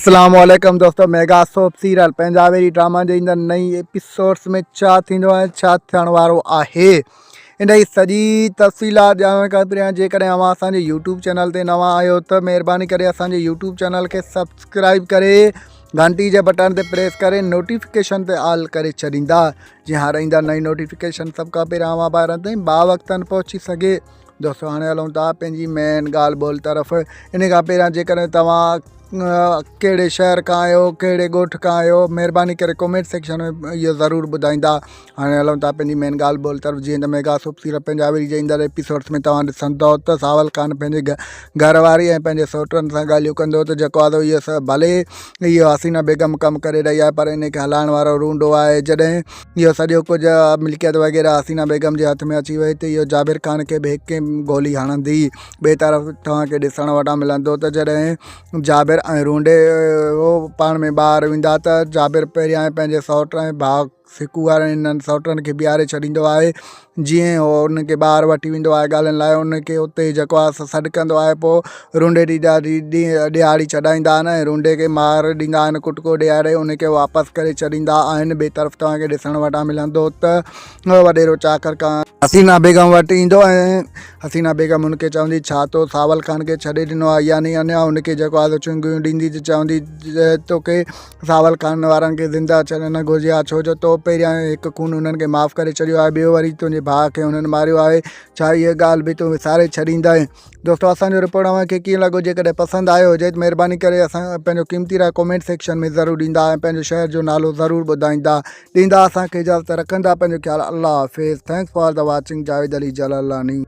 اسلام عليڪم دوستو ميگا سوپ سيريل پنهنجا ويري ڊراما جي ايندڙ نئين ايپيسوڊس ۾ ڇا ٿيندو ۽ ڇا ٿيڻ وارو آهي ان جي سڄي تفصيلات ڄاڻڻ کان پهريان جيڪڏهن اوهان اسان جي يوٽيوب چينل تي نوان آهيو ته مهرباني ڪري اسان جي يوٽيوب چينل کي سبسڪرائب ڪري گهنٽي جي بٽڻ تي پريس ڪري نوٽيفڪيشن تي آل ڪري ڇڏيندا جيئن هر ايندڙ نئين نوٽيفڪيشن سڀ کان پهريان اوهان ٻارن تائين با وقتن پهچي سگهي دوستو هاڻي هلون ٿا پنهنجي مين ڳالهه ٻولهه طرف ان کان پهريان جيڪڏهن توهان ڪهڙي شهر کان آهيو ڪهڙي ڳوٺ کان آهيو مهرباني ڪري ڪمينٽ سيڪشن ۾ اهو ضرور ٻڌائيندا هاڻي هلون ٿا پنهنجي مين ڳالهه ٻولهه طرف جيئن ته ميگا سوپ سيريل پنجابي جي ايندڙ ايپيسوڊس ۾ توهان ڏسندو ته ساول خان پنهنجي گهر واري ۽ پنهنجي سوٽن سان ڳالهيون ڪندو ته جيڪو آهي اهو ڀلي اهو حسينا بيگم ڪم ڪري رهي آهي پر ان کي هلائڻ وارو رونڊو آهي جڏهن اهو سڄو ڪجهه ملڪيت وغيره حسينه بيگم جي هٿ ۾ اچي وئي ته اهو جابر خان کي به هڪ گولي هڻندي. ٻئي طرف توهان کي ڏسڻ وٽان ملندو ته جڏهن جابر ۽ رونڊي پاڻ ۾ ٻاهر ويندا ته جابر پهريائين پنهنجي سئوٽ ۽ ڀاء سڪو وارن انهن سئوٽن کي بيهاري ڇڏيندو آهي. جيئن هو ان کي ٻاهر وٺي ويندو آهي ڳالهين لاء ان کي اتي جيڪو آهي سو سڏ ڪندو آهي پوء رونڊي جي ڏاڍي ڏهاڙي ڇڏائيندا آهن ۽ رونڊي کي مار ڏيندا آهن ڪٽڪو ڏياري ان کي واپس ڪري ڇڏيندا آهن ٻئي طرف توهان کي ڏسڻ وٽان ملندو ته وڏيرو چاڪر خان حسينه بيگم وٽ ايندو ۽ حسينه بيگم ان کي چوندي ڇا تو ساول خان کي ڇڏي ڏنو آهي يعني اڃا ان کي جيڪو آهي سو چنگيون ڏيندي ته چوندي توکي ساول خان وارن کي زنده ڇڏڻ نه گهرجي ها، ڇو جو تو پهريان هڪ خون انهن کي معاف ڪري ڇڏيو آهي، ٻيو وري تنهنجي ڀاء کي انهن ماريو آهي، ڇا اها ڳالهه به تون وساري ڇڏيندين؟ دوستو اسان جو رپورٽ اوهان کي ڪيئن لڳو جيڪڏهن پسند آيو هجي ته مهرباني ڪري اسان پنهنجو قيمتي راء ڪمينٽ سيڪشن ۾ ضرور ڏيندا ۽ پنهنجو شهر جو نالو ضرور ٻڌائيندا ڏيندا اسان کي اجازت رکندا پنهنجو خيال الله حافظ thanks for the watching Javed Ali Jalalani.